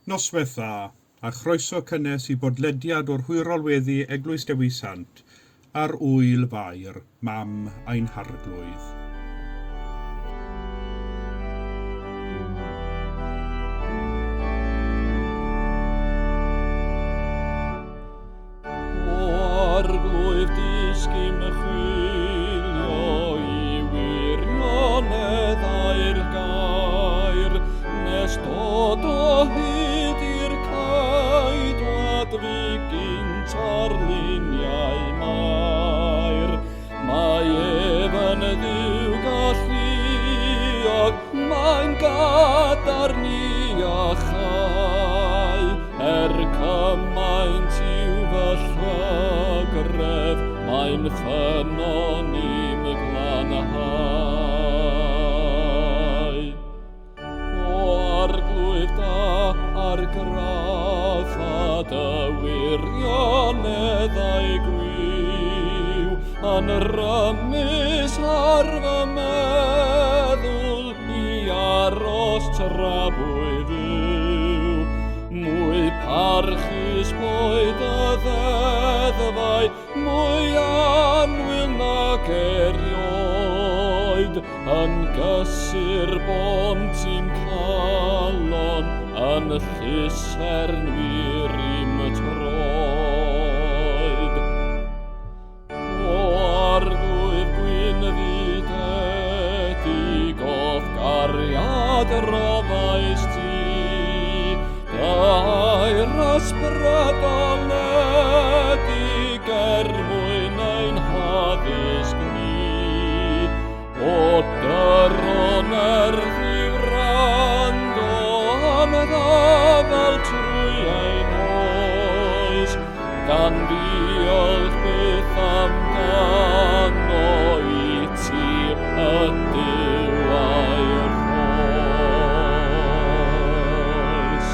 Noswaith dda, a chroeso cynnes i bodlediad o'r hwyrol weddi Eglwys Dewi Sant ar Ŵyl Fair, Mam ein Harglwydd. O Arglwydd disgyn chwilio i wirionedd a'r gair, nes dod o hyd i'r caedwad fu gynt ar luniau Mair. Mae ef yn Dduw galluog, mae'n gadarn i achau, er cymaint yw fy llygredd, mae'n ffynnon i'm glanhau. O Arglwydd da, argraff a dy wirioneddau gwiw, yn rymus ar fy meddwl i aros tra bwy fyw. Mwy parchus boed y ddeddfau, mwy annwyl nag erioed, yn gysur bont i'm calon, yn llusern wir i'm troed. O Arglwydd gwynfydedig, o'th gariad rofais ti, dy air ysbrydoledig er mwyn ein haddysg ni. O dyron erth i wrando am ddyfal trwy ein oes, gan ddiolch byth amdano i ti y Duw a'i rhoes.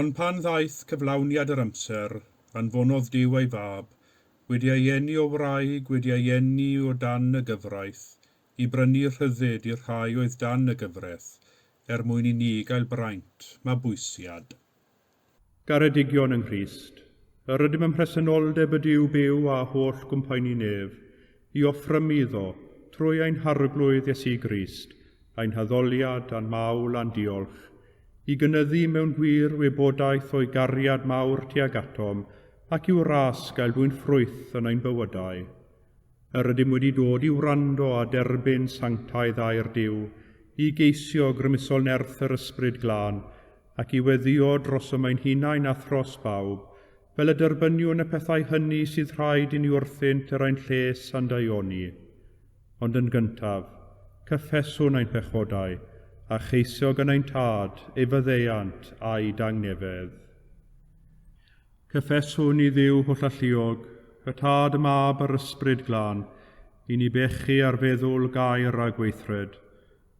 Ond pan ddaeth cyflawniad yr amser, anfonodd Duw ei Fab, wedi ei eni o wraig, wedi ei eni o dan y gyfraith, i brynu rhyddid i'r rhai oedd dan y gyfraith, er mwyn i ni gael braint mabwysiad. Garedigion yng Nghrist, yr ydym ym mhresenoldeb y Duw byw a holl gwmpaenu nef, i offrymu iddo, trwy ein Harglwydd Iesu Grist, ein haddoliad a'n mawl a'n diolch, i gynyddu mewn gwir wybodaeth o'i gariad mawr tuag atom ac i'w ras gael dwyn ffrwyth yn ein bywydau. Yr ydym wedi dod i wrando a derbyn sanctaidd air Duw, i geisio grymusol nerth yr Ysbryd Glân, ac i weddïo drosom ein hunain a thros bawb, fel y derbyniwn y pethau hynny sydd rhaid i ni wrthynt er ein lles a'n daioni. Ond yn gyntaf, cyffeswn ein pechodau, a cheisio gan ein Tad ei faddeuant a'i dangnefedd. Cyffeswn i Dduw hollalluog, y Tad, y Mab a'r Ysbryd Glân, i ni bechu ar feddwl, gair a gweithred.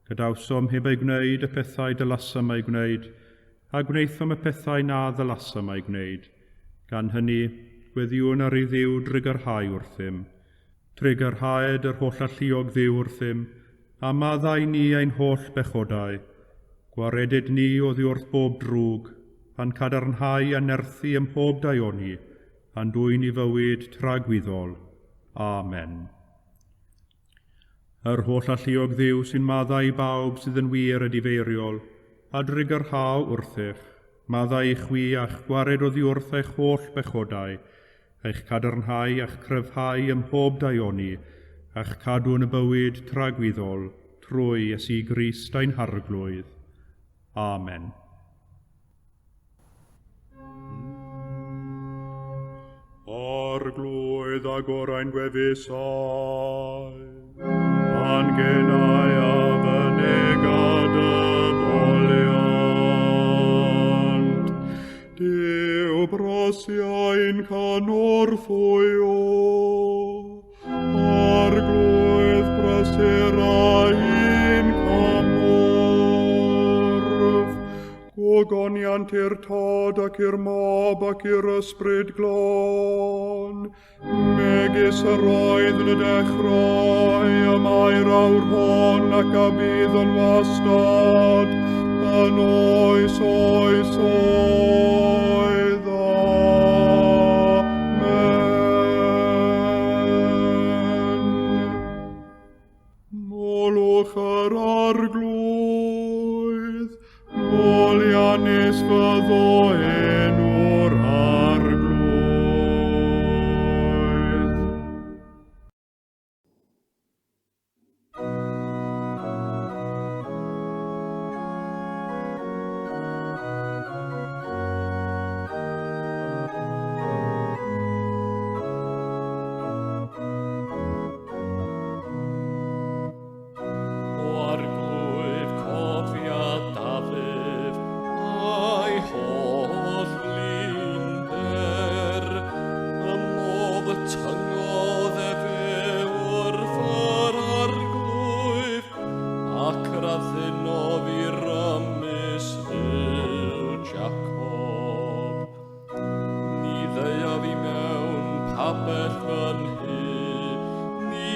Gadawsom heb eu gwneud y pethau dylasom eu gwneud, a gwnaethom y pethau na ddylasom eu gwneud. Gan hynny, gweddïwn ar i Dduw drugarhau wrthym. Trugarhaed yr hollalluog Dduw wrthym, a maddau ni ein holl bechodau. Gwaredid ni oddi wrth bob drwg, a'n cadarnhau a nerthu ym mhob daioni, a'n dwyn i fywyd tragwyddol. Amen. Yr hollalluog Dduw sy'n maddau i bawb sydd yn wir edifeiriol, a drugarhau wrthych, maddau i chwi a'ch gwared oddi wrth eich holl bechodau, eich cadarnhau a'ch cryfhau ym mhob daioni, a'ch cadw yn y bywyd tragwyddol, trwy Iesu Grist ein Harglwydd. Amen. Arglwydd agor ein gwefusau, a'n genau a fynega dy foliant. Duw brosiau'n cynorthwyo, Arglwydd brysur ein cymorth. Gogoniant i'r Tad ac i'r Mab ac i'r Ysbryd Glân, megis Megis yr oedd yn y dechrau, y mae'r awr hon ac a bydd yn wastad, yn oes oes oedd. Amen. Molwch yr Arglwydd, moliannus fyddo enw'r Arglwydd. O Arglwydd, cofia Dafydd, a'i holl flinder, y modd y tyngodd efe wrth yr Arglwydd, ac yr addunnodd i rymus Dduw Jacob. Ni ddeuaf i mewn pabell fy nhŷ, ni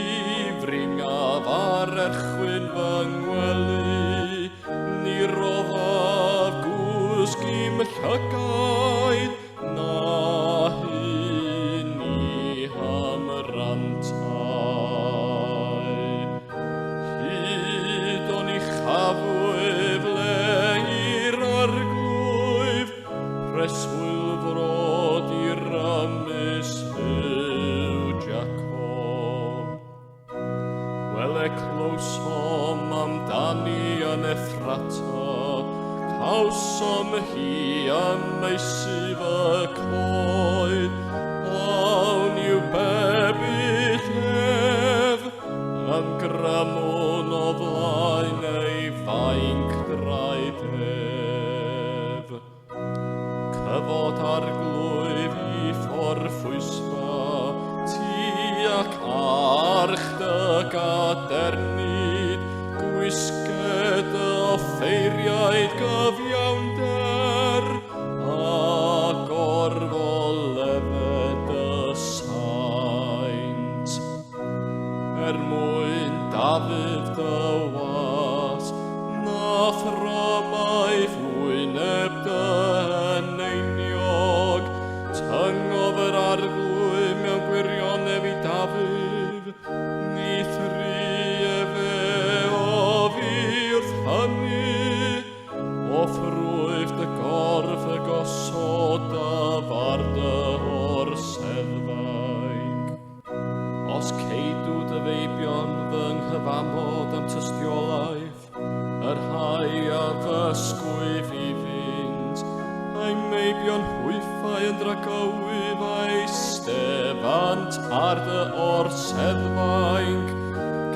fringaf ar erchwyn fy ngwely, ni roddaf gwsg i'm llygaid, na hyn i hamrantau. Hyd oni chafwyf le i'r Arglwydd, preswylfrod i rymus Dduw Jacob. Wele clywsom amdani yn Ephrata, cawsom hi ym meysydd y coed, awn i'w bebyll ef, ymgrymwn o flaen ei fainc draed ef. Cyfod Arglwydd i fforffwysfa, ti ac arch dy gadernid, gwisged y offeiriaid gyfiawnder, a gorfolefed y saint. Er mwyn Dafydd dy was, na thrymai fwyneb dy eneiniog, tyngodd yr Arglwydd mewn gwirionedd i Dafydd, ni thri efe oddi wrth hynny, o ffrwyth dy gorff y gosodaf ar dy orseddfainc. Os ceidw dy feibion fy nghyfamod am tystiolaeth, yr rhai a ddysgwyf iddynt, a'i meibion hwythau yn dragywydd a'i stefant ar dy orseddfainc,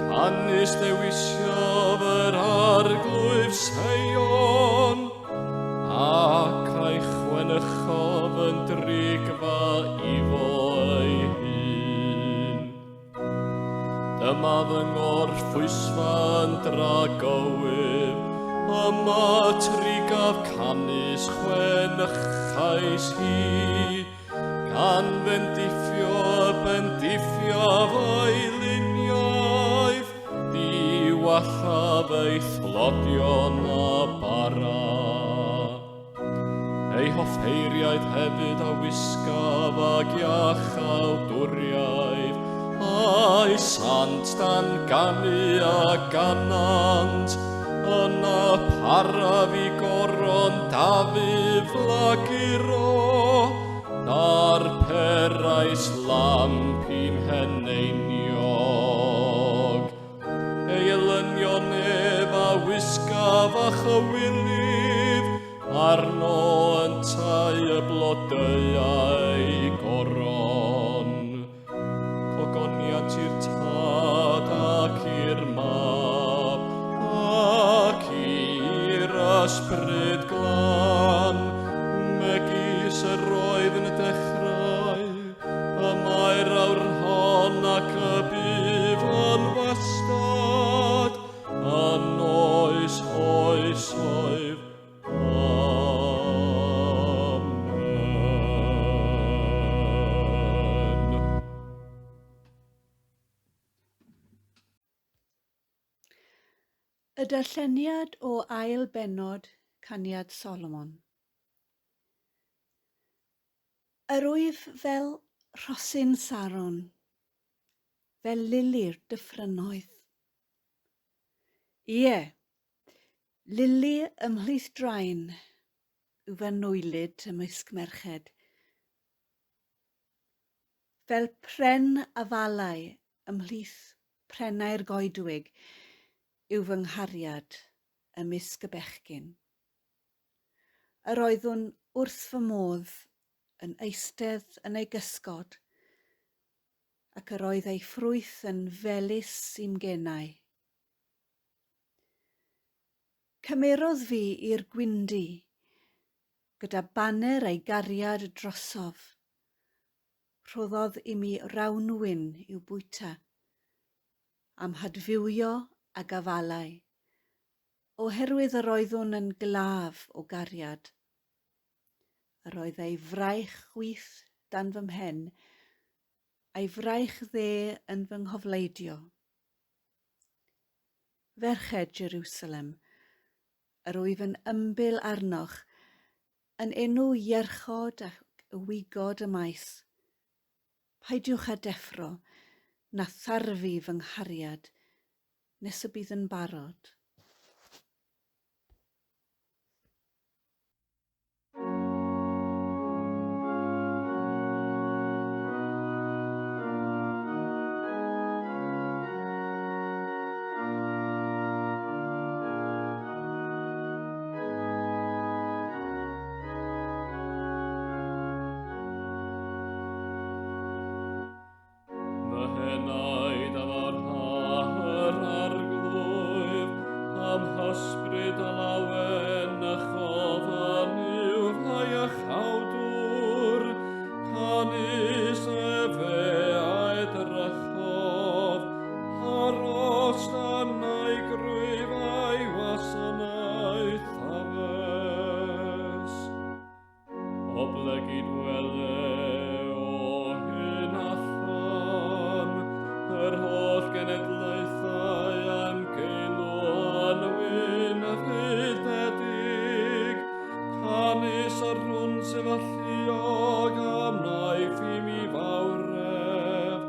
canys dewisiodd yr Arglwydd Seion, ac a'i chwenychodd yn drigfa iddo ei hun. Dyma fy ngorffwysfa yn dragywydd, yma trigaf canys chwenychais hi, gan fendithio y bendithiaf ei luniaeth, diwallaf ei thlodion a bara. Ei hoffeiriaid hefyd a wisgaf ag iachawdwriaeth, a'i sant dan ganu a ganant, yna paraf i goron Dafydd flaguro, darperais lamp i'm heneiniog. Ei elynion ef a wisgaf a chywilydd, arno yntau y blodeuau goron. Cogoniant i'r Tad ac i'r Mab, ac i'r Ysbryd Glân, megis yr oedd yn y dechrau, y mae'r awr hon ac y bydd yn wastad, yn oes oesoedd. Amen. Y darlleniad o ail bennod Caniad Solomon. Yr wyf fel rhosyn Saron, fel lili'r dyffrynnoedd. Ie, lili ymhlith drain yw fy nwylyd ymysg merched. Fel pren afalau ymhlith prennau'r goedwig yw fy nghariad ymysg y bechgyn. Yr oeddwn wrth fy modd yn eistedd yn ei gysgod, ac yr oedd ei ffrwyth yn felys i'm genau. Cymerodd fi i'r gwindy, gyda baner ei gariad drosof. Rhoddodd i mi rawnwin i'w bwyta, a'm hadfywio ag afalau, oherwydd yr oeddwn yn glaf o gariad. Yr oedd ei fraich chwith dan fy mhen, a'i fraich dde yn fy nghofleidio. Ferched Jerusalem, yr wyf yn ymbil arnoch, Yn enw ierchod ac wigod y maes, peidiwch â deffro na tharfu fy nghariad nes y bydd yn barod. Fy henaid a farha yr arglwydd, am hysbryd a lawen a chofan yw fy iachawdwr, canys efe a edrychodd ar ostanau grwyf a'i wasanaeth aves. Oblegid wele o hyn allan yr holl genedlaethau am geilw yn wyn fydedig, canys yr hwn sydd alluog a wnaiff i mi fawredd,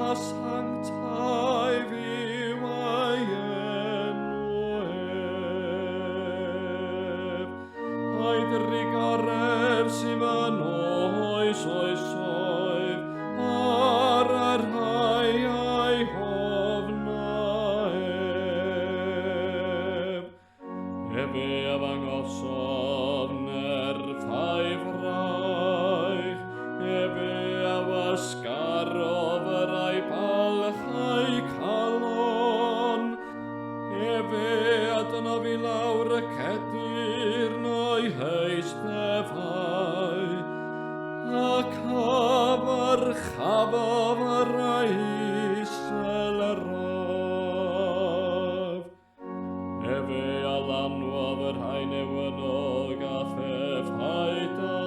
a sanctaidd yw ei enw ef. A'i drugaredd sydd yn oes oesoedd ar y rhai a'i hofna ef. Efe a ddangosodd nerth a'i fraich, efe a wasgarodd yr a'i balch a'i calon, Efe a dynodd i lawr y cedyrn o'i heisteddfau, ac a ddyrchafodd yr isel yr of. Efe a lanwodd y rhai newynog a phethau da,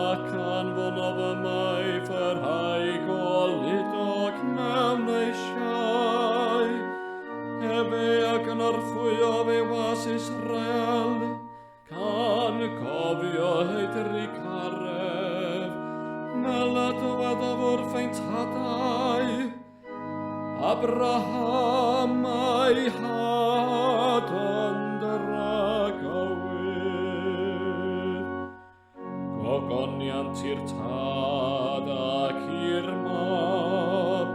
ac anfonodd ymaith y rhai goludog mewn eisiau. Efe a gynorthwyodd ei was Israel, gan gofio ei drugaredd, fel y dywedodd wrth ein tadau, Abraham a'i had yn dragywydd. Gogoniant i'r Tad ac i'r Mab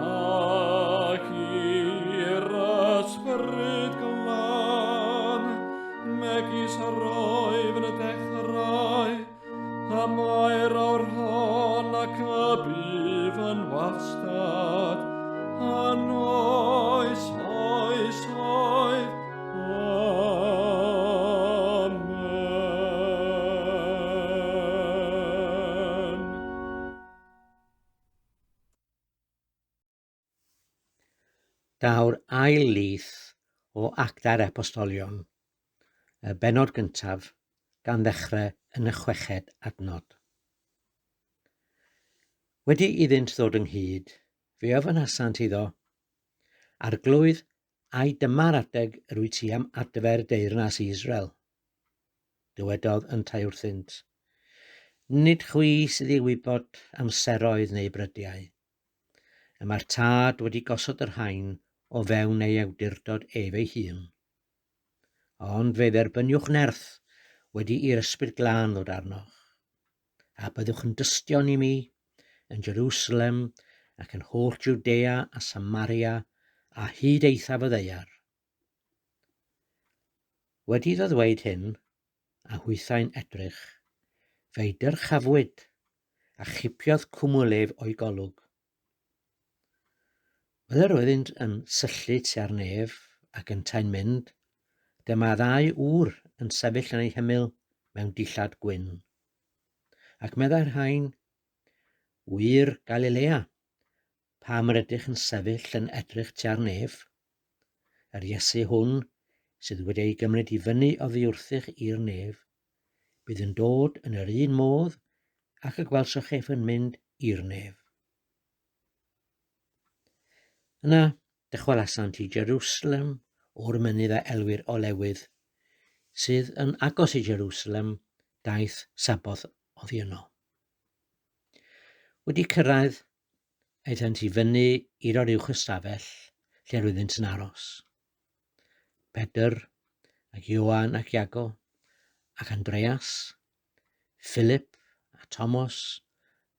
ac i'r Ysbryd Glân, megis yr oedd yn y dechrau, y mae'r awr hon ac y bydd yn wastad, yn oes oesoedd. Amen. Daw'r ail lith o Actau'r Apostolion, y bennod gyntaf, gan ddechrau yn y chweched adnod. Wedi iddynt ddod ynghyd, fe ofynasant iddo, Arglwydd, Ai dyma'r adeg yr wyt ti am adfer deyrnas i Israel? Dywedodd yntau wrthynt, Nid chwi sydd i wybod amseroedd neu brydiau. Y mae'r Tad wedi gosod y rhain o fewn ei awdurdod ef ei hun. Ond fe dderbyniwch nerth wedi i'r Ysbryd Glân ddod arnoch, a byddwch yn dystion i mi yn Jerusalem ac yn holl Jwdea a Samaria a hyd eithaf y ddaear. Wedi iddo ddweud hyn, a hwythau'n edrych, fe'i dyrchafwyd, a chipiodd cwmwl ef o'i golwg. Fel yr oeddynt yn syllu tua'r nef ac yntau'n mynd, dyma ddau ŵr yn sefyll yn eu hymyl mewn dillad gwyn. Ac meddai'r rhain, Wŷr Galilea, pam yr ydych yn sefyll yn edrych tua'r nef? Yr Iesu hwn, sydd wedi ei gymryd i fyny oddi wrthych i'r nef, bydd yn dod yn yr un modd ac y gwelsoch ef yn mynd i'r nef. Yna, dychwelasant i Jerusalem o'r mynydd a elwir Olewydd, sydd yn agos i Jerusalem, daith Saboth oddi yno. Wedi cyrraedd, aethant i fyny i'r oruwch ystafell lle roeddynt yn aros. Pedr, ac Ioan ac Iago, ac Andreas, Philip a Thomas,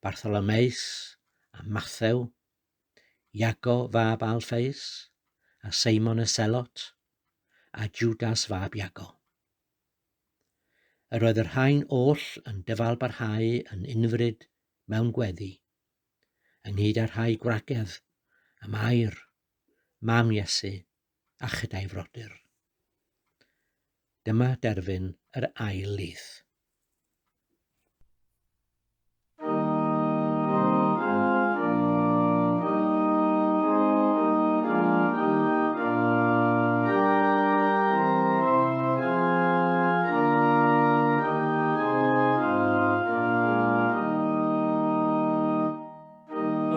Bartholomeus a Mathew, Iago fab Alphaeus, a Seimon y Selot, a Judas fab Iago. Yr oedd y rhain oll yn dyfalbarhau yn unfryd mewn gweddi, ynghyd â rhai gwragedd, a Mair, mam Iesu, a chyda'i frodyr. Dyma derfyn yr ail lith.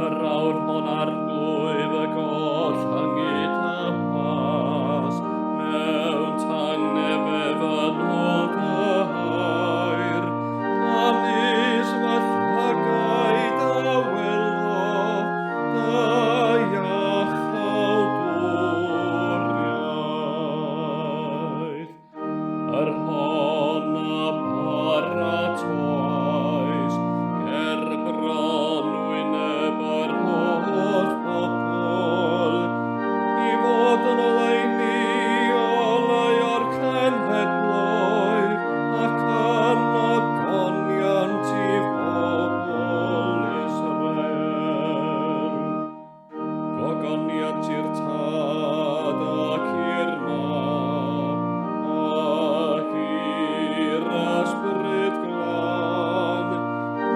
Yr awr hon arglwydd y goll hyngyd a pas, mewn tangnef ef yn ôl dy hair, canys fy llygaid a welodd dy iachawdwriaeth. Yr hon a paratoais ger bron wyneb yr holl bobl, i fod yn oleuni olau o'r cenhedloedd, ac yn ogoniant i bobl Israel. Gogoniant i'r Tad ac i'r Mab ac i'r Ysbryd Glân,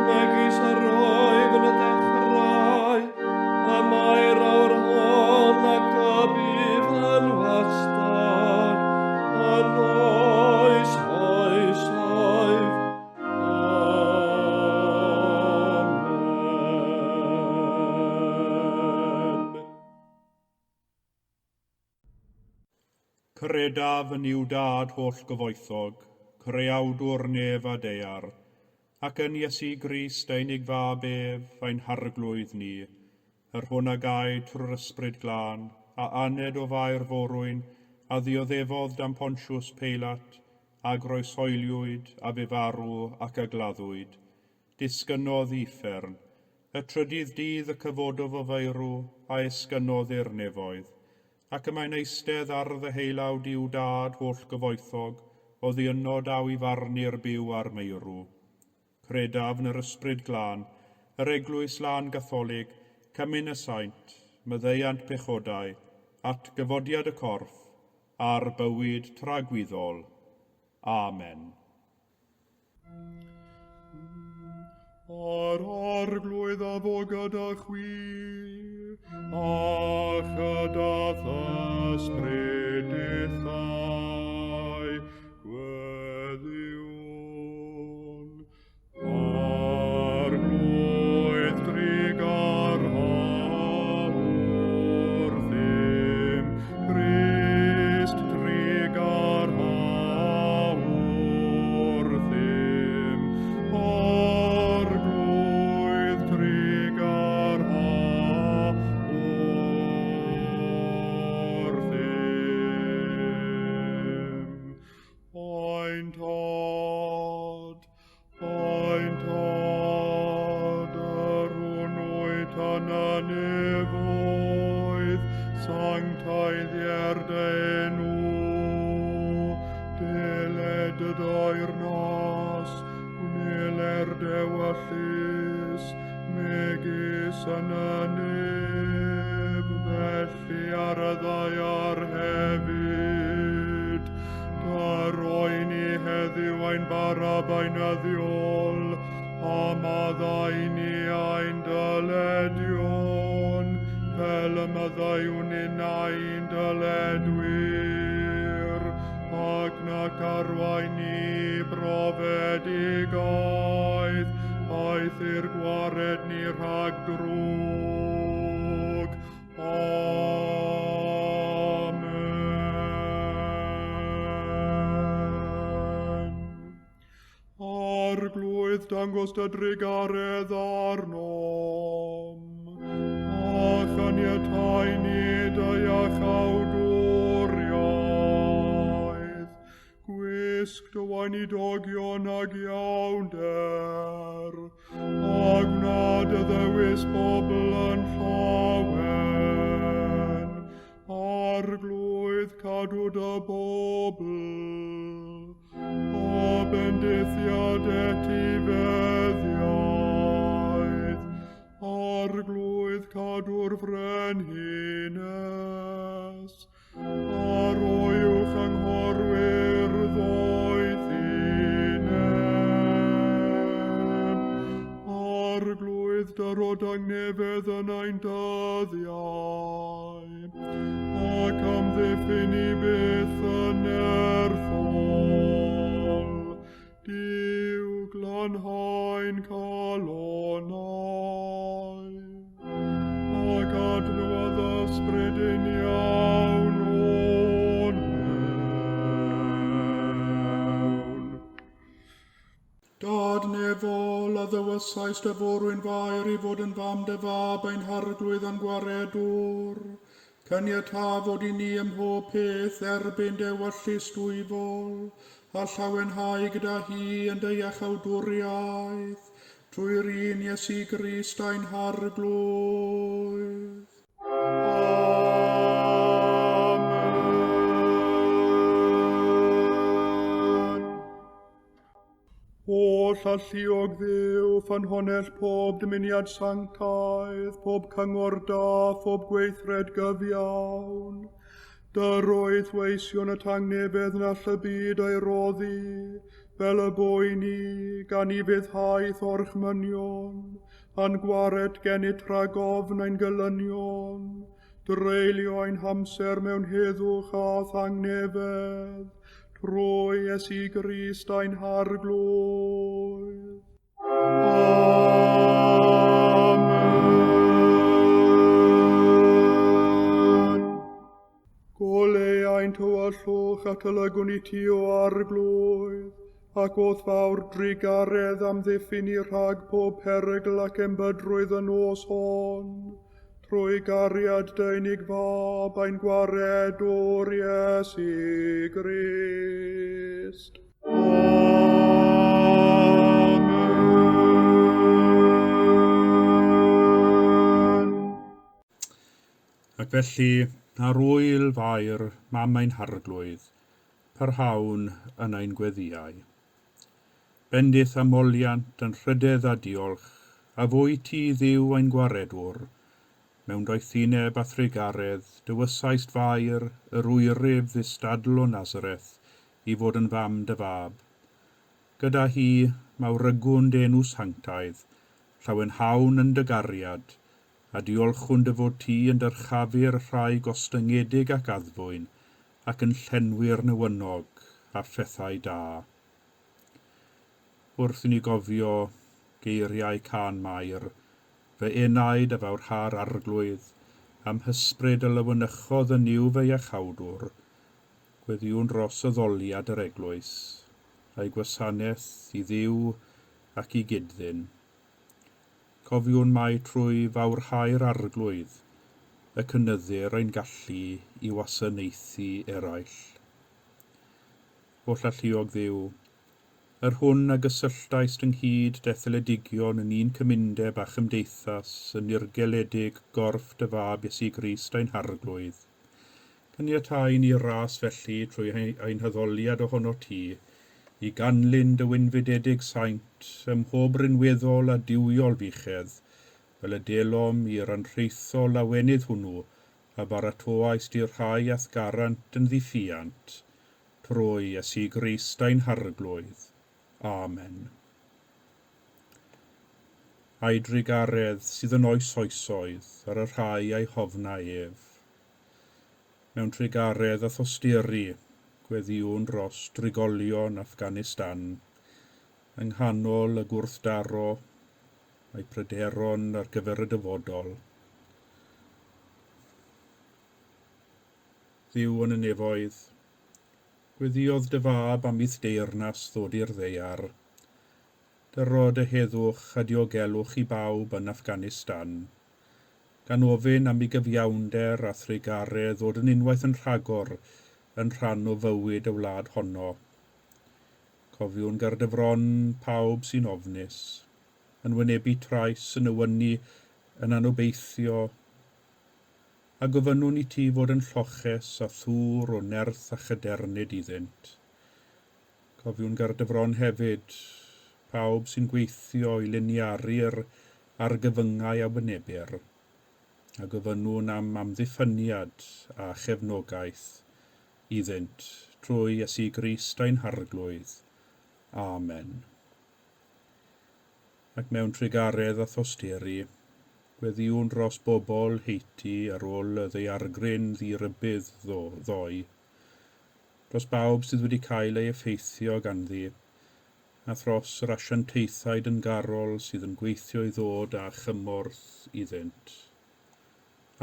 megis yr oedd yn y dechrau, y mae'r awr hon ac y bydd yn wastad, yn oes oesoedd. Amen. Credaf yn Nuw Dad holl-gyfoethog, Creawdwr nef a daear, ac yn Iesu Grist ei unig Fab ef, ein Harglwydd ni, yr hwn a gaed trwy'r Ysbryd Glân, a aned o Fair Forwyn, a ddioddefodd dan Pontius Peilat, a groeshoeliwyd, a fu farw, ac a gladdwyd. Disgynnodd i uffern. Y trydydd dydd y cyfododd o feirw, a esgynnodd i'r nefoedd. Ac y mae'n eistedd ar ddeheulaw Duw Dad holl-gyfoethog, oddi yno daw i farnu'r byw a'r meirw. Credaf yn yr Ysbryd Glân, yr Eglwys Lân Gatholig, Cymun y Saint, maddeuant pechodau, atgyfodiad y corff, a'r bywyd tragwyddol. Amen. A'r Arglwydd a fo gyda chwi, a chyda th'ysbryd dithau, gweddïwn. Arglwydd drugarha wrthym, Crist. yn y nefoedd, sanctaiddier dy enw. Deled y deyrnas, gwneler dewyllys, megis yn y nef, felly ar y ddaear hefyd. Daroi ni heddiw ein bara beunyddiol, a maddau ni ein dyledion, fel y maddauwn ninnau'n dyledwyr, ac nac arwain ni brofedigaeth, aeth i'r gwared ni rhag drwg. Amen. Arglwydd, dangos dy drugaredd arnom, a chaniatáu ni dy iachawdwriaeth. Gwisg dy weinidogion ag iawnder, a gwna dy ddewis bobl yn llawen. Arglwydd, cadw dy bobl, a bendithiad etifeddiaeth. Arglwydd, cadw'r frenhines, a roi uwch anghorwyr ddoethineb. Arglwydd, dyro dangnefedd yn ein dyddiau, ac amddiffyn i byth yn nerthol. Duw, glanhaen calonnau, ac adnewyddu ysbryd uniawn o'n mewn. Dad nefol, a ddywysaist dy forwyn Fair i fod yn fam dy fab ein harglwydd a'n gwaredwr. Caniatâ fod i ni ym mhob peth erbyn dewyllys dwyfol, a llawenhau gyda hi yn dy iachawdwriaeth, trwy'r un Iesu Grist ein harglwydd. Amen. Holl alluog Dduw, ffynhonnell pob dymuniad sanctaidd, pob cyngor da, phob gweithred gyfiawn. Dyroedd weision y tangnefedd na all y byd ei roddi, fel y boi ni, gan i fyddhaeth orchmynion, a'n gwared gennyt rhag ofn ein gelynion, dreulio ein hamser mewn heddwch a thangnefedd, trwy Iesu Grist ein harglwydd. Amen. Goleu ein tywyllwch at y lygwn i ti o arglwydd, ac o'th fawr drugaredd amddiffyn ni rhag pob perygl ac embydrwydd y nos hon, trwy gariad dy unig fab ein gwaredwr Iesu Grist. Amen. Ac felly, ar ŵyl Fair, mam ein harglwydd, parhawn yn ein gweddïau. Bendith a moliant yn rhydedd a diolch, a fwy ti Dduw ein gwaredwr, mewn doethineb a thrugaredd, dywysaist Fair, yr wyryf ddistadl o Nazareth, i fod yn fam dy fab. Gyda hi, mawrygwn dy enw sanctaidd, llawenhawn yn dy gariad, a diolchwn dy fod ti yn dyrchafu'r rhai gostyngedig ac addfwyn, ac yn llenwi'r newynog a phethau da. Wrth i ni gofio geiriau cân Mair, fy enaid a fawrha'r arglwydd, am hysbryd y lywanychodd yn Nuw fy iachawdwr, gweddïwn dros addoliad yr eglwys, a'i gwasanaeth i Dduw ac i gyd-ddyn. Cofiwn mai trwy fawrhau'r arglwydd y cynyddir ein gallu i wasanaethu eraill. Holl alluog Dduw, Yr hwn a gysylltaist ynghyd detholedigion yn un cymundeb a chymdeithas yn nirgeledig gorff dy Fab Iesu Grist ein Harglwydd. Caniatâ i ni ras felly trwy ein haddoliad ohono ti, i ganlyn dy wynfydedig saint ym mhob rinweddol a duwiol fuchedd, fel y delom i'r anrhaethol lawenydd hwnnw a baratoaist i'r rhai a'th garant yn ddiffuant, trwy Iesu Grist ein Harglwydd. Amen. A'i drugaredd sydd yn oes oesoedd ar y rhai a'i hofna ef. Mewn trugaredd a thosturi, gweddïwn dros drigolion Afghanistan, yng nghanol y gwrthdaro a'i pryderon ar gyfer y dyfodol. Dduw yn y nefoedd, gweddïodd dy fab am i'th deyrnas ddod i'r ddaear. Dyro dy heddwch a diogelwch i bawb yn Afghanistan, gan ofyn am i gyfiawnder a thrugaredd ddod yn unwaith yn rhagor yn rhan o fywyd y wlad honno. Cofiwn ger dy fron pawb sy'n ofnus, yn wynebu trais, yn awynu, yn anobeithio, a gofynnwn i ti fod yn lloches a thŵr o nerth a chadernid iddynt. Cofiwn ger dy fron hefyd pawb sy'n gweithio i liniaru'r argyfyngau a wynebir, a gofynnwn am amddiffyniad a chefnogaeth iddynt trwy Iesu Grist ein Harglwydd. Amen. Ac mewn trugaredd a thosturi, gweddïwn dros bobl Haiti ar ôl y ddaeargryn ddi-rybudd ddoe, dros bawb sydd wedi cael ei effeithio ganddi, a thros yr asiantaethau dyngarol sydd yn gweithio i ddod â chymorth iddynt.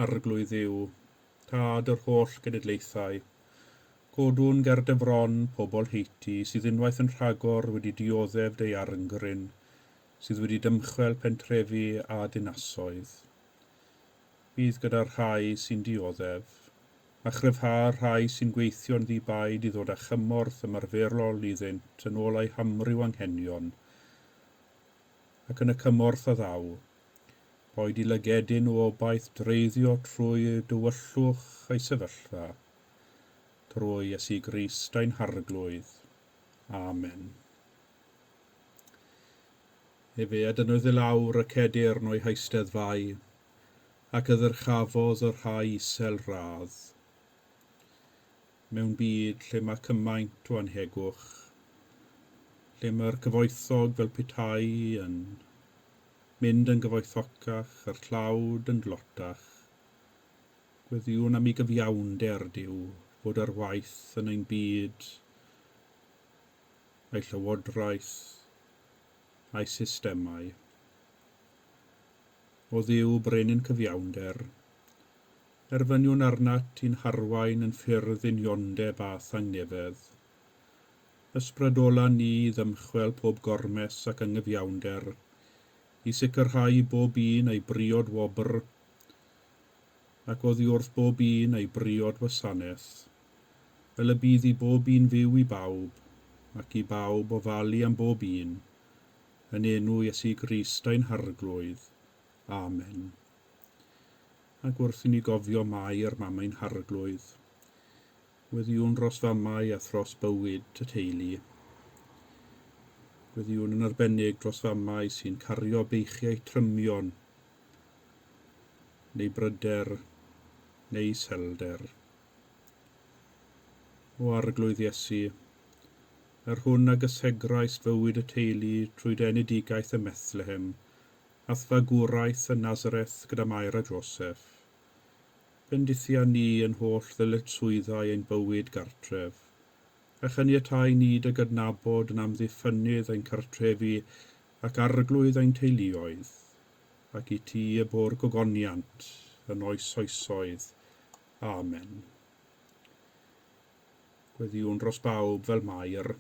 Arglwydd Dduw, Tad yr holl genedlaethau, godwn ger dy fron pobl Haiti sydd unwaith yn rhagor wedi dioddef daeargryn, sydd wedi dymchwel pentrefi a dinasoedd. Bydd gyda'r rhai sy'n dioddef, a chryfha'r rhai sy'n gweithio'n ddi-baid i ddod â chymorth ymarferol iddynt yn ôl eu hamryw anghenion, ac yn y cymorth a ddaw, boed i lygedyn o obaith dreiddio trwy dywyllwch ei sefyllfa, trwy Iesu Grist ein Harglwydd. Amen. Efe a dynnodd i lawr y cedyrn o'i heisteddfau, ac a ddyrchafodd y rhai isel radd. Mewn byd lle mae cymaint o anhegwch, lle mae'r cyfoethog fel petai yn mynd yn gyfoethocach a'r tlawd yn dlotach, gweddïwn am i gyfiawnder Duw fod ar waith yn ein byd, a'i llywodraeth, a'i systemau. O Dduw, brenin cyfiawnder, erfyniwn arnat i'n harwain yn ffyrdd uniondeb a thangnefedd. Ysbrydola ni i ddymchwel pob gormes ac anghyfiawnder, i sicrhau i bob un ei briod wobr, ac oddi wrth bob un ei briod wasanaeth, fel y bydd i bob un fyw i bawb, ac i bawb ofalu am bob un, yn enw Iesu Grist ein Harglwydd. Amen. Ac wrth i ni gofio Mair, mam ein Harglwydd, gweddïwn dros famau a thros bywyd y teulu. Gweddïwn yn arbennig dros famau sy'n cario beichiau trymion, neu bryder, neu iselder. O Arglwydd Iesu, yr hwn a gysegraist fywyd y teulu trwy dy enedigaeth ym Methlehem, a'th fagwraeth yn Nazareth gyda Mair a Joseph. Bendithia ni yn holl ddyletswyddau ein bywyd gartref, a chaniatáu ni dy gydnabod yn amddiffynnydd ein cartrefi ac arglwydd ein teuluoedd, ac i ti y bo'r gogoniant yn oes oesoedd. Amen. Gweddïwn dros bawb fel Mair,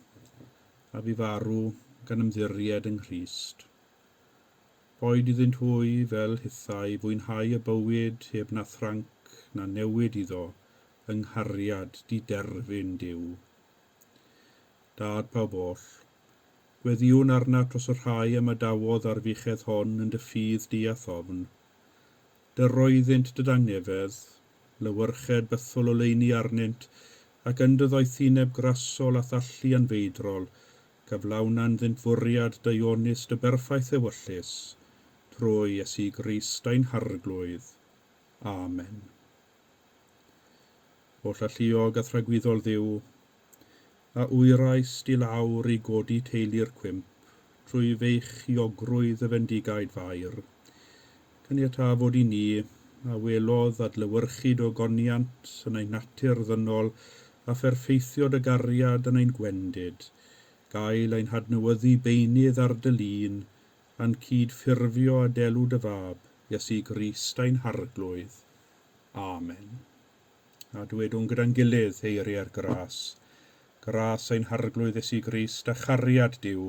a fu farw gan ymddiried yng Nghrist. Boed iddynt hwy, fel hithau, fwynhau y bywyd heb na thranc na newid iddo yng nghariad diderfyn Duw. Dad pawb oll, Gweddïwn arnat dros y rhai ymadawodd â'r fuchedd hon yn dy ffydd di a'th ofn. Dyroeddynt dy dangnefedd, lewyrched bythol oleuni arnynt, ac yn dy ddoethineb grasol a'th allu anfeidrol, cyflawna ynddynt fwriad daionus dy berffaith ewyllys, trwy Iesu Grist ein Harglwydd. Amen. Holl alluog a thragwyddol Dduw, a wyraist i lawr i godi teulu'r cwymp, trwy feichiogrwydd y fendigaid Fair. Caniatâ fod i ni, a welodd adlewyrchu dogoniant yn ein natur ddynol a pherffeithio dy gariad yn ein gwendid, gael ein hadnewyddu beunydd ar dy lun, a'n cyd-ffurfio â delw dy Fab, Iesu Grist ein Harglwydd. Amen. A dwedwn gyda'n gilydd eiriau'r gras. Gras ein Harglwydd Iesu Grist a chariad Duw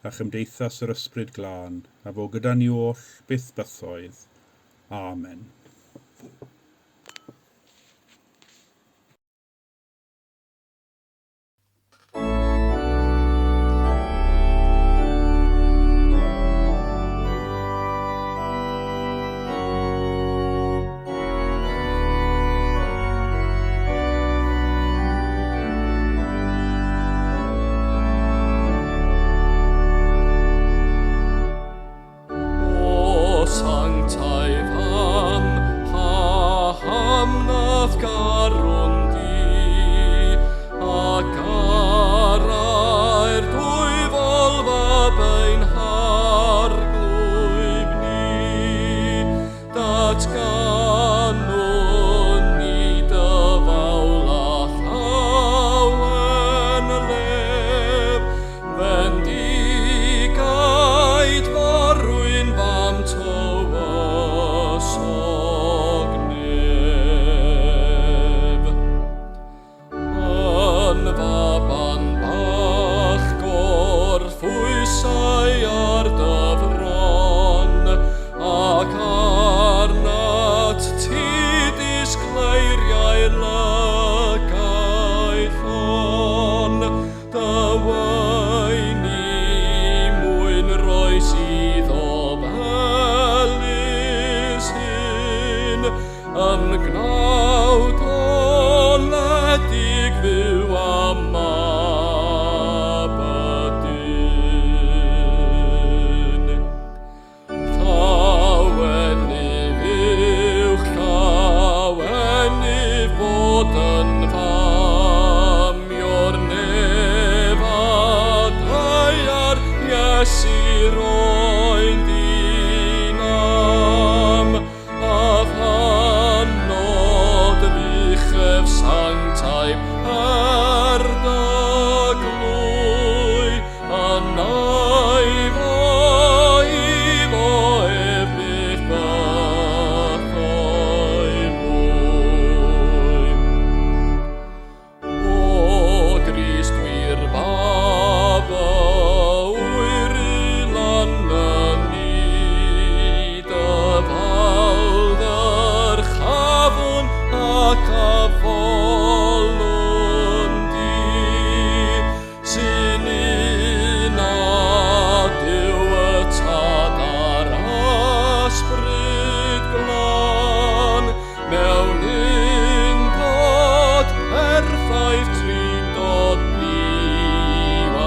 a chymdeithas yr Ysbryd Glân, a fo gyda ni oll byth bythoedd. Amen. O sanctaidd am, paham nath garwn di, a garau'r dwyfol fab ein harglwydd ni, datganwn ni dy fawl a llawen lef, Fendigaid forwyn fam tywysog nef. Yn faban bach gorffwysai ar dy fron, ac arnat ti disgleiriau'r lygaid llon. Dy weini mwyn roes iddo felys hyn, yn gnawd oledig fyw a mab y dyn. Llawenydd uwch llawenydd bod yn fam i'r nef a daear Iesu roen dinam, a phanod fuchedd sanctaidd er dy glwy, a naif o iddo ef byth bythau mwy. O Grist wir fab y wyr i lan y ni, dy fawr ac afolwn di, sy'n un â Duw y Tad a'r Ysbryd Glân, mewn undod perffaith trindod ddiwan.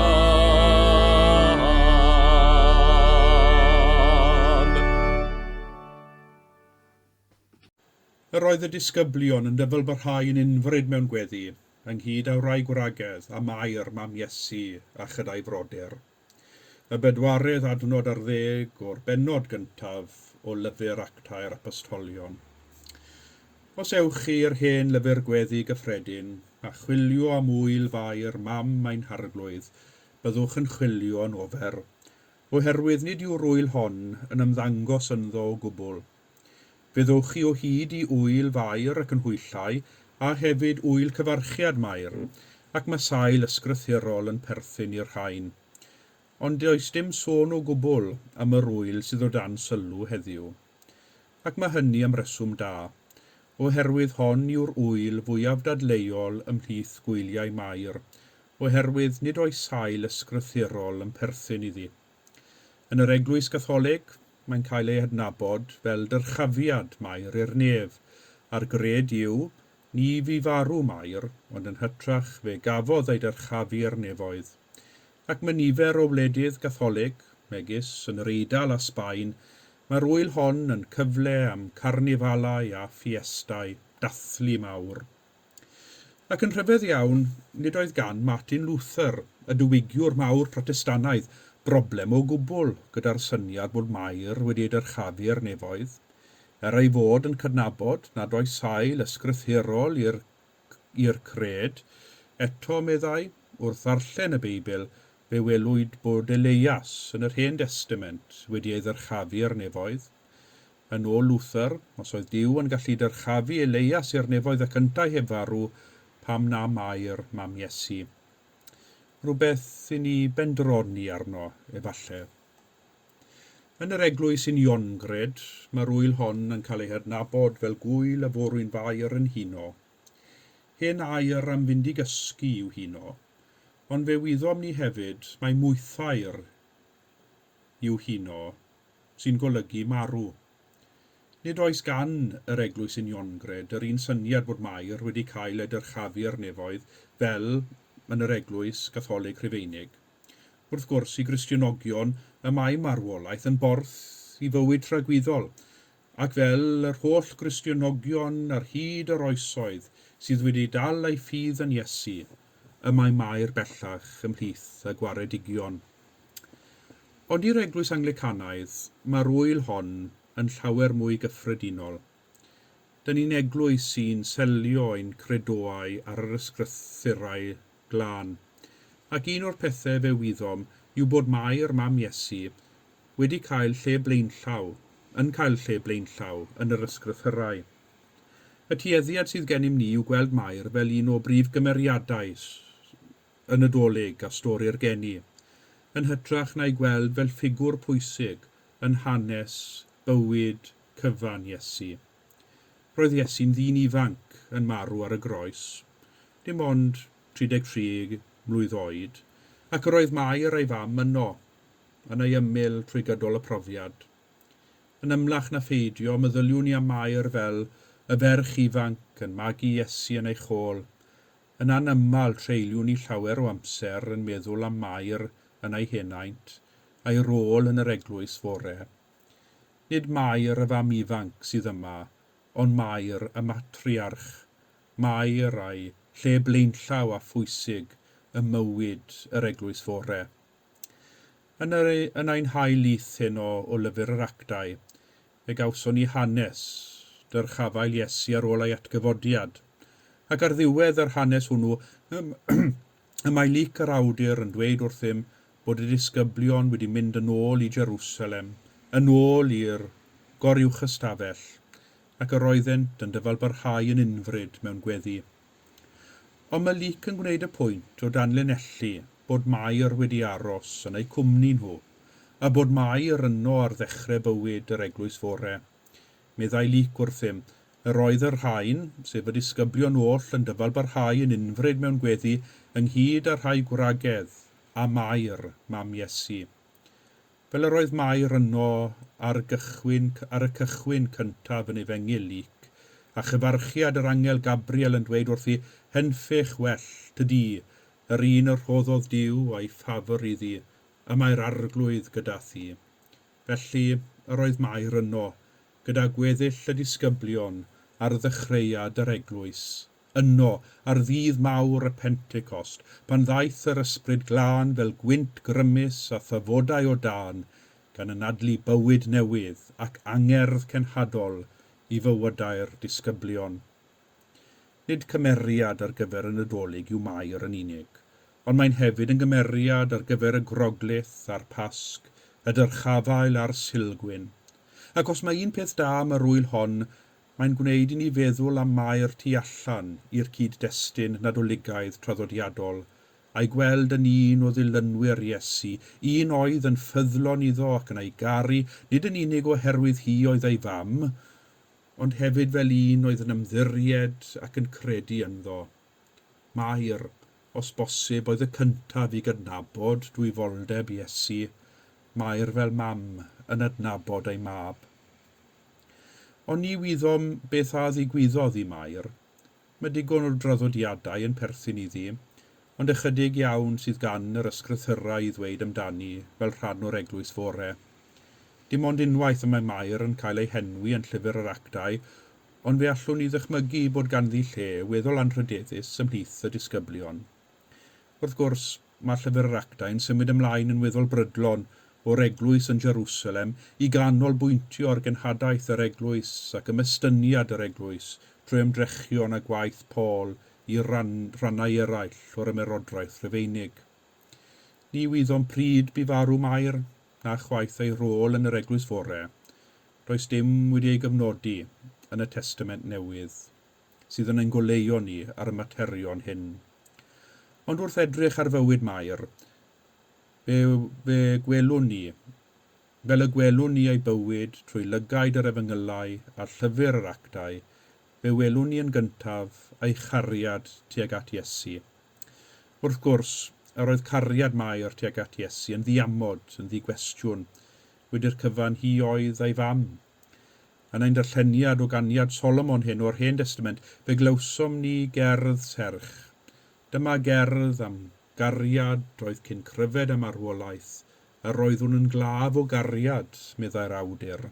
Yr oedd y disgyblion yn dyfalbarhau yn unfryd mewn gweddi, ynghyd â wraig gwragedd a Mair, mam Iesu, a chyda'i frodyr. Y bedwaredd adnod ar ddeg o'r bennod gyntaf o lyfr Actau'r Apostolion. Os ewch chi i'r hen lyfr gweddi gyffredin a chwilio am ŵyl Fair mam ein Harglwydd, byddwch yn chwilio yn ofer, oherwydd nid yw'r ŵyl hon yn ymddangos ynddo o gwbl. Fe ddowch chi o hyd i ŵyl Fair y canhwyllau a hefyd ŵyl cyfarchiad Mair, ac mae sail ysgrythurol yn perthyn i'r rhain. Ond does dim sôn o gwbl am yr ŵyl sydd o dan sylw heddiw. Ac mae hynny am reswm da, oherwydd hon yw'r ŵyl fwyaf dadleuol ymhlith gwyliau Mair, oherwydd nid oes sail ysgrythurol yn perthyn iddi. Yn yr Eglwys Gatholig, mae'n cael ei hadnabod fel dyrchafiad Mair i'r nef, a'r gred yw, ni fu farw Mair, ond yn hytrach fe gafodd ei dyrchafu i'r nefoedd. Ac mae nifer o wledydd Gatholig, megis yn yr Eidal a Sbaen, mae'r ŵyl hon yn cyfle am carnifalau a ffiestau, dathlu mawr. Ac yn rhyfedd iawn, nid oedd gan Martin Luther, y diwygiwr mawr Protestannaidd, broblem o gwbl gyda'r syniad bod Mair wedi ei dyrchafu i'r nefoedd, er ei fod yn cydnabod nad oes sail ysgrythurol i'r i'r cred, eto, meddai, wrth ddarllen y Beibl, fe welwyd bod Eleias yn yr Hen Destament wedi ei ddyrchafu i'r nefoedd. Yn ôl Luther, os oedd Duw yn gallu dyrchafu Eleias i'r nefoedd ac yntau heb farw, pam na Mair, mam Iesu? Rhywbeth i ni bendroni arno, efallai. Yn yr Eglwys Uniongred, mae'r ŵyl hon yn cael ei hadnabod fel Gŵyl y Forwyn Fair yn Huno. Hen air am fynd i gysgu yw huno, ond fe wyddom ni hefyd mai mwythair yw huno, sy'n golygu marw. Nid oes gan yr Eglwys Uniongred yr un syniad bod Mair wedi cael ei dyrchafu i'r nefoedd fel yn yr Eglwys Gatholig Rhufeinig. Wrth gwrs, i Gristionogion y mae marwolaeth yn borth i fywyd tragwyddol, ac fel yr holl Gristionogion ar hyd yr oesoedd sydd wedi dal eu ffydd yn Iesu, y mae Mair bellach ymhlith y gwaredigion. Ond i'r Eglwys Anglicanaidd, mae'r ŵyl hon yn llawer mwy gyffredinol. Dyn ni'n eglwys sy'n selio ein credoau ar yr ysgrythurau glân. Ac un o'r pethau fe wyddom yw bod Mair, mam Iesu, wedi cael lle blaenllaw, yn cael lle blaenllaw yn yr ysgrythurau. Y tueddiad sydd gennym ni yw gweld Mair fel un o brif gymeriadau y Nadolig a stori'r geni, yn hytrach na'i gweld fel ffigwr pwysig yn hanes bywyd cyfan Iesu. Roedd Iesu'n ddyn ifanc yn marw ar y groes, dim ond 33 mlwydd oed, ac yr oedd Mair a'i fam yno, yn ei ymyl trwy gydol y profiad. Yn ymlach na pheidio, meddyliwn i am Mair fel y ferch ifanc yn magu Iesu yn ei chôl. Yn anaml treuliwn i llawer o amser yn meddwl am Mair yn ei henaint, a'i rôl yn yr eglwys fore. Nid Mair y fam ifanc sydd yma, ond Mair y matriarch, Mair a'i lle blaenllaw a phwysig ym mywyd yr eglwys fore. Yn, yr, yn ein hail lith heno o Lyfr yr Actau, fe gawson ni hanes dyrchafael Iesu ar ôl ei atgyfodiad. Ac ar ddiwedd yr hanes hwnnw, y mae Luc yr awdur yn dweud wrthym bod y disgyblion wedi mynd yn ôl i Jerusalem, yn ôl i'r goruwchystafell, ac yr oeddent yn dyfalbarhau yn unfryd mewn gweddi. Ond mae Luc yn gwneud y pwynt o danlinellu bod Mair wedi aros yn eu cwmni nhw, a bod Mair yno ar ddechrau bywyd yr eglwys fore. Meddai Luc wrthym, Yr oedd y rhain, sef y disgyblion oll, yn dyfalbarhau yn unfryd mewn gweddi, ynghyd â rhai gwragedd, a Mair, mam Iesu. Fel yr oedd Mair yno ar gychwyn ar y cychwyn cyntaf yn Efengyl Luc, a chyfarchiad yr angel Gabriel yn dweud wrthi, Henffych well, tydi, yr un y rhoddodd Duw a'i ffafr iddi, y mae'r Arglwydd gyda thi. Felly, yr oedd Mair yno, gyda gweddill y disgyblion, ar ddechreuad yr eglwys. Yno, ar ddydd mawr y Pentecost, pan ddaeth yr Ysbryd Glân fel gwynt grymus a thafodau o dân, gan anadlu bywyd newydd ac angerdd cenhadol i fywydau'r disgyblion. Nid cymeriad ar gyfer y Nadolig yw Mair yn unig, ond mae'n hefyd yn gymeriad ar gyfer y Groglith a'r Pasg, y dyrchafael a'r Sulgwyn. Ac os mae un peth da am yr ŵyl hon, Mae'n gwneud i ni feddwl am Mair tu allan i'r cyd-destun Nadoligaidd traddodiadol, a'i gweld yn un o ddilynwyr Iesu, un oedd yn ffyddlon iddo ac yn ei garu, nid yn unig oherwydd hi oedd ei fam, ond hefyd fel un oedd yn ymddiried ac yn credu ynddo. Mair, os bosib, oedd y cyntaf i gydnabod dwyfoldeb Iesu, Mair fel mam yn adnabod ei mab. Ond ni wyddom beth a ddigwyddodd i Mair. Mae digon o draddodiadau yn perthyn iddi, ond ychydig iawn sydd gan yr ysgrythyrau i ddweud amdani fel rhan o'r eglwys fore. Dim ond unwaith y mae Mair yn cael ei henwi yn Llyfr yr Actau, ond fe allwn ni ddychmygu bod ganddi lle weddol anrhydeddus ymhlith y disgyblion. Wrth gwrs, mae Llyfr yr Actau yn symud ymlaen yn weddol brydlon o'r eglwys yn Jerusalem i ganolbwyntio ar genhadaeth yr eglwys ac ymestyniad yr eglwys trwy ymdrechion a gwaith Paul i ran, rhannau eraill o'r ymerodraeth Rufeinig. Ni wyddom pryd bu farw Mair, na chwaith ei rôl yn yr eglwys fore. Does dim wedi ei gyfnodi yn y Testament Newydd sydd yn ein goleuo ni ar y materion hyn. Ond wrth edrych ar fywyd Mair, fe, fe gwelwn ni, fel y gwelwn ni ei bywyd trwy lygaid yr efengylau a llyfr yr actau, fe welwn ni yn gyntaf ei chariad tuag at Iesu. Wrth gwrs, yr oedd cariad Mair tuag at Iesu yn ddiamod, yn ddigwestiwn. Wedi'r cyfan hi oedd ei fam. Yn ein darlleniad o ganiad Solomon hyn o'r Hen Destament, fe glywsom ni gerdd serch. Dyma gerdd am gariad oedd cyn cryfed a marwolaeth. Yr oeddwn yn glaf o gariad, meddai'r awdur.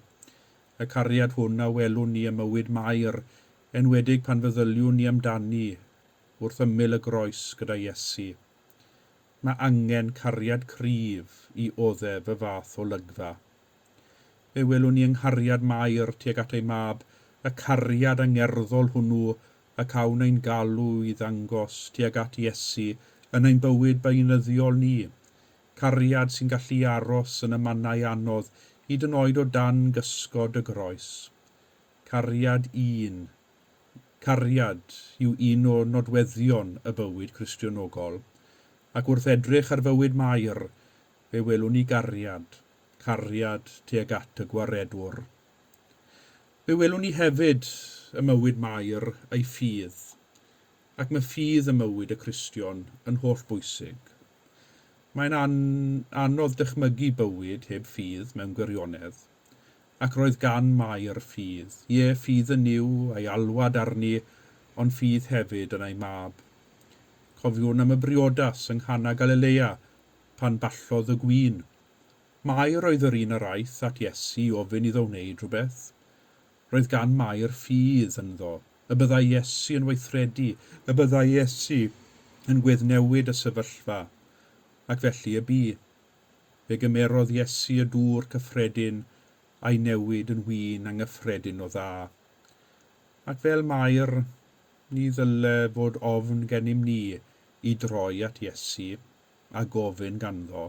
Y cariad hwn a welwn ni ym mywyd Mair, enwedig pan feddyliwn ni amdani wrth ymyl y groes gyda Iesu. Mae angen cariad cryf i oddef y fath olygfa. Fe welwn ni yng nghariad Mair tuag at ei mab, y cariad angerddol hwnnw y cawn ein galw i ddangos tuag at Iesu yn ein bywyd beunyddiol ni. Cariad sy'n gallu aros yn y mannau anodd, hyd yn oed o dan gysgod y groes. Cariad un. Cariad yw un o nodweddion y bywyd Cristionogol. Ac wrth edrych ar fywyd Mair, fe welwn ni gariad, cariad tuag at y Gwaredwr. Fe welwn ni hefyd y mywyd Mair ei ffydd, ac mae ffydd ym mywyd y Cristion yn holl bwysig. Mae'n an anodd dychmygu bywyd heb ffydd mewn gwirionedd. Ac roedd gan Mair ffydd. Ie, ffydd yn Nuw, a'i alwad arni, ond ffydd hefyd yn ei mab. Cofiwn am y briodas yng Nghana Galilea pan ballodd y gwin. Mair oedd yr un yr aeth at Iesu i ofyn iddo wneud rhywbeth. Roedd gan Mair ffydd ynddo, y byddai Iesu yn weithredu, y byddai Iesu yn gweddnewid y sefyllfa, ac felly y bu. Fe gymerodd Iesu y dŵr cyffredin a'i newid yn win anghyffredin o dda. Ac fel Mair, ni ddyle fod ofn gennym ni i droi at Iesu a gofyn ganddo,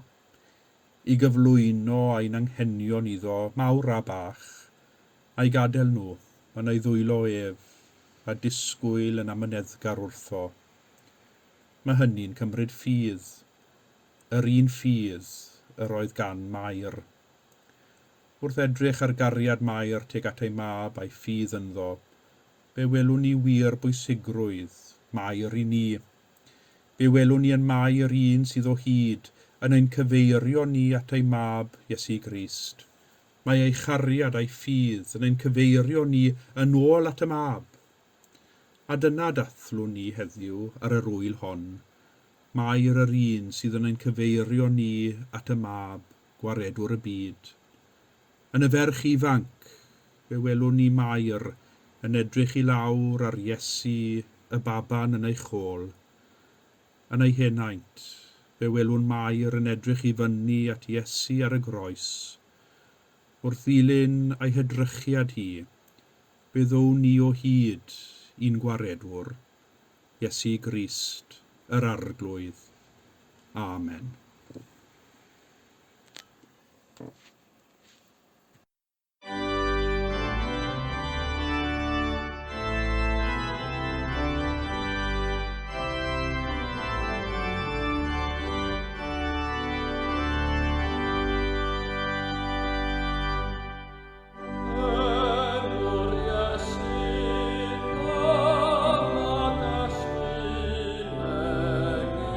i gyflwyno ein anghenion iddo, mawr a bach, a'i gadael nhw yn ei ddwylo ef a disgwyl yn amyneddgar wrtho. Mae hynny'n cymryd ffydd, yr un ffydd yr oedd gan Mair. Wrth edrych ar gariad Mair tuag at ei mab a'i ffydd ynddo, fe welwn ni wir bwysigrwydd Mair i ni. Fe welwn ni yn Mair un sydd o hyd yn ein cyfeirio ni at ei mab, Iesu Grist. Mae ei chariad a'i ffydd yn ein cyfeirio ni yn ôl at y mab. A dyna dathlwn ni heddiw ar yr ŵyl hon. Mair yr un sydd yn ein cyfeirio ni at y mab, gwaredwr y byd. Yn y ferch ifanc, fe welwn ni Mair yn edrych i lawr ar Iesu y baban yn ei chôl. Yn ei henaint, fe welwn Mair yn edrych i fyny at Iesu ar y groes. Wrth ddilyn ei hedrychiad hi, fe ddown ni o hyd i'n Gwaredwr, Iesu Grist, yr Arglwydd. Amen. Enw'r Iesu, gam ac estyn megis.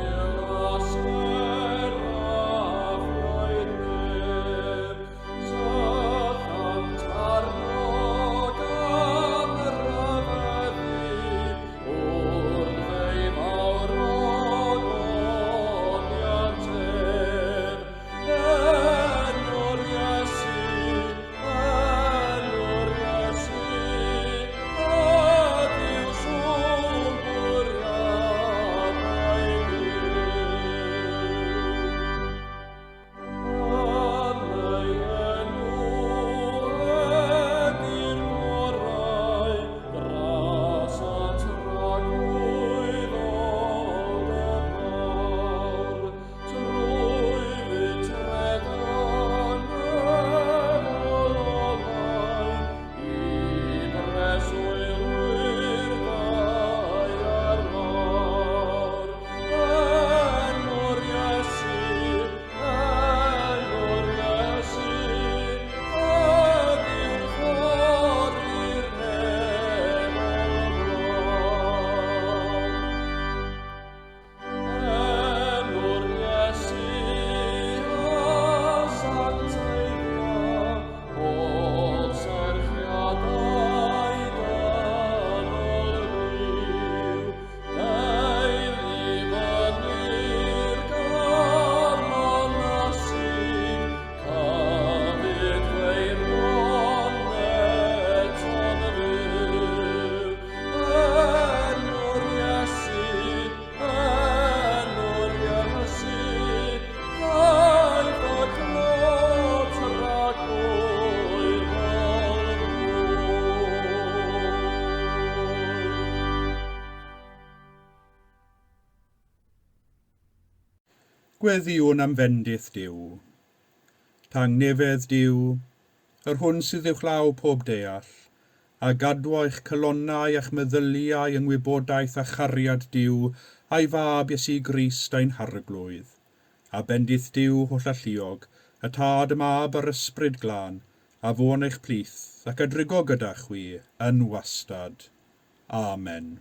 Gweddïwn am fendith Duw. Tangnefedd Duw, yr hwn sydd uwchlaw pob deall, a gadwo eich calonnau a'ch meddyliau yng ngwybodaeth a chariad Duw a'i Fab Iesu Grist ein Harglwydd. A bendith Duw hollalluog, y Tad, y Mab a'r Ysbryd Glân, a fo yn eich plith ac a drigo gyda chwi yn wastad. Amen.